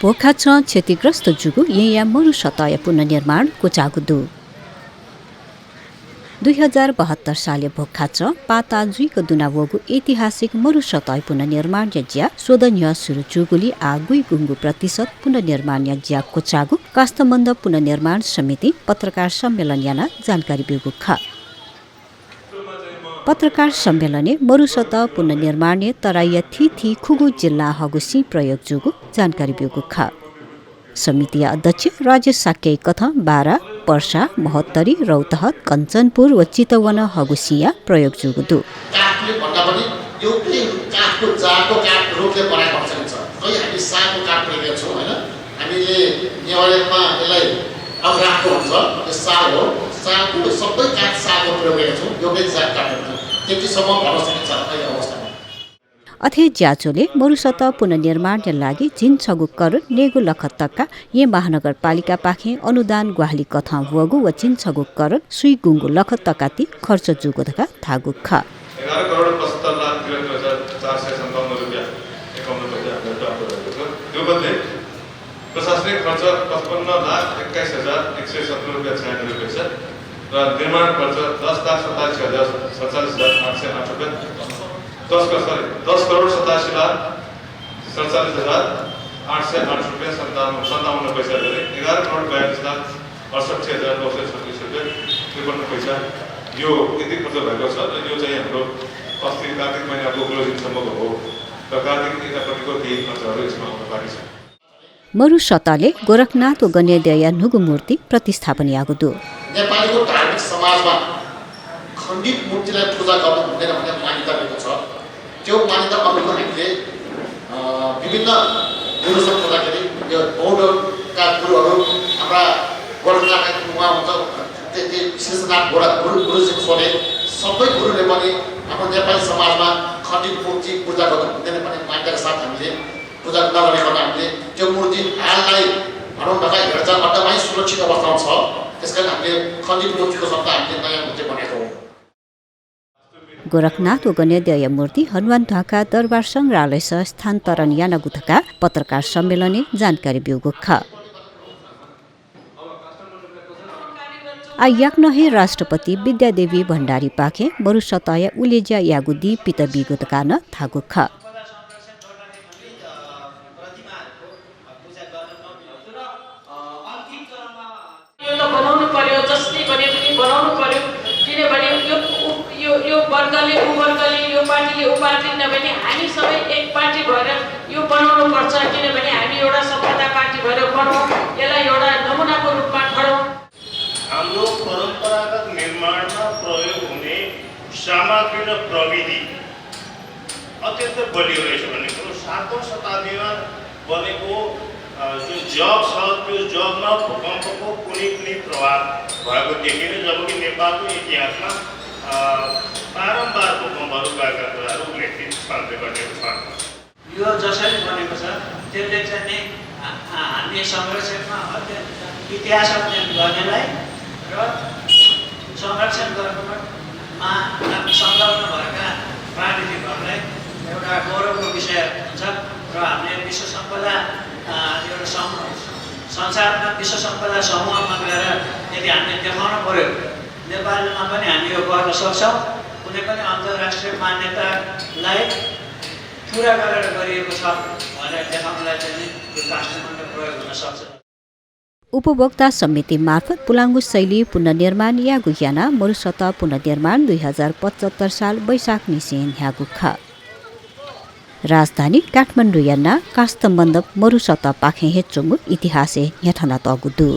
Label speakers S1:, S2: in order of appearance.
S1: भोखा छ क्षतिग्रस्त जुगु यहाँ मरुसतय पुनर्निर्माण कोचागुदु 2072 साले भोखा छ पाता जुइको दुनावगु ऐतिहासिक मरुसतय पुनर्निर्माण ज्या सोदन्य सुरु चुगुली आ गुइगुंगु प्रतिशत पुनर्निर्माण ज्या कोचागु कास्तमन्द पुनर्निर्माण समिति पत्रकार सम्मेलन याना जानकारी बिगु ख पत्रकार सम्मेलने मरुसत पुनर्निर्माण तराई थी खुगु जिल्ला हगुसी प्रयोग जुगु जानकारी बिगु ख समिति अध्यक्ष राजेश साक्य कथा बारा पर्सा महोत्तरी रौतहट कञ्चनपुर व चितवन हगुसिया प्रयोग जुगुदु
S2: काठले भन्दा पनि यो काठको जारको काठ रोगले बनाएको हुन्छ खै हामी सागको काठ प्रयोग गर्छौं हैन हामीले नेवारीमा यसलाई अग्राको हुन्छ यो साग हो सागको सबै काठ सागको प्रयोग गर्छौं यो पनि साग काठ हो त्यतिसम्म भन्न सकिन्छ अहिले अवस्थामा
S1: अथे ज्याचोले मरुसत पुनर्निर्माण लागि जिनछगु करोड नेगु लखतक्का ये महानगरपालिका पाखे अनुदान ग्वाहली कथा वगु व जिनछगु करोड सुई गुंगु लखतक्काति खर्च जुगु धका थागु ख
S3: 11 करोड 75 लाख 457 रुपैयाँ 51 पैसा हामीले प्राप्त गरेको छ त्यो मध्ये प्रशासनिक खर्च 55 लाख 21170 रुपैयाँ 96 पैसा र निर्माण खर्च 10,87,808 रुपैयाँ 10 करोड 87 लाख 47,808 रुपैयाँ 57 पैसा गरे 11 करोड 42 लाख 68,936 रुपैयाँ 53 पैसा यो यति खर्च भएको छ र यो चाहिँ हाम्रो अस्ति कार्तिक महिनाको क्लोजिङसम्मको हो र कार्तिक यतापट्टिको केही खर्चहरू यसमा आउन बाँकी छ
S1: मरुसतले गोरखनाथ व गण्यदेय नुगु मूर्ति प्रतिस्थापन यागुदु
S2: नेपालीको धार्मिक समाजमा खण्डित मूर्तिलाई पूजा गर्नु हुँदैन भन्ने मान्यता रहेको छ त्यो मान्यता अनुसार हामीले विभिन्न गुरुसँग गर्दाखेरि यो बौद्धका गुरुहरू हाम्रा गोरखनाथका उहाँ हुन्छ शीर्षनाथ गुरुजीको सोले सबै गुरुले पनि हाम्रो नेपाली समाजमा खण्डित मूर्ति पूजा गर्नु हुँदैन भन्ने मान्यताका साथ हामीले पूजा नगरेकोमा हामीले त्यो मूर्ति हाललाई भनौँ न हेरचाह अड्डामै सुरक्षित अवस्थामा छ त्यसकारण हामीले खण्डित मूर्तिको सट्टा हामीले नयाँ मूर्ति बनाएको हो
S1: गोरखनाथ व गण्यदेय मूर्ति हनुमान ढाका दरबार संग्रहालय सह स्थानान्तरण यानगुथका पत्रकार सम्मेलने जानकारी बिउगु ख आयाक नहे राष्ट्रपति विद्यादेवी भण्डारी पाखे मरुसतय उलेज्या यागुदी पित बिगुतका न थागु ख
S4: यो वर्गले यो पार्टीले उपार्जन नभने हामी सबै एक पार्टी भएर यो बनाउनु पर्छ किनभने हामी एउटा सफलता पार्टी भएर बनाउँ यसलाई एउटा नमुनाको रूपमा ठहरौँ
S5: हाम्रो परम्परागत निर्माणमा प्रयोग हुने सामग्री र प्रविधि अत्यन्त बलियो रहेछ भन्ने कुरो 7औं शताब्दीमा बनेको जुन जग छ त्यो जगमा भूकम्पको कुनै पनि प्रभाव भएको देखिन जबकि नेपालको इतिहासमा बारम्बार भूकम्पहरू गएका कुराहरू उल्लेखित छन् रेकर्डेड छन्
S6: यो जसरी बनेको छ त्यसले चाहिँ हामी संरक्षणमा इतिहास अध्ययन गर्नेलाई र संरक्षण गर्नमा संलग्न भएका प्राविधिकहरूलाई एउटा गौरवको विषय हुन्छ र हामीले विश्व सम्पदा एउटा संसारमा विश्व सम्पदा समूहमा गएर यदि हामीले देखाउन पर्यो नेपालमा पनि हामी यो गर्न सक्छौँ कुनै पनि अन्तर्राष्ट्रिय मान्यतालाई पुरा गरेर गरिएको छ भनेर देखाउनलाई चाहिँ यो काष्ठमण्ड प्रयोग हुन सक्छ
S1: उपभोक्ता समिति मार्फत पुलाङ्गु शैली पुनर्निर्माण यागु याना मरुसत पुनर्निर्माण 2075 साल वैशाख निसेन यागु ख राजधानी काठमाडौँ याना कास्तमन्द मरुसत पाखे हेचुङ्गु इतिहासे याठना तगुदु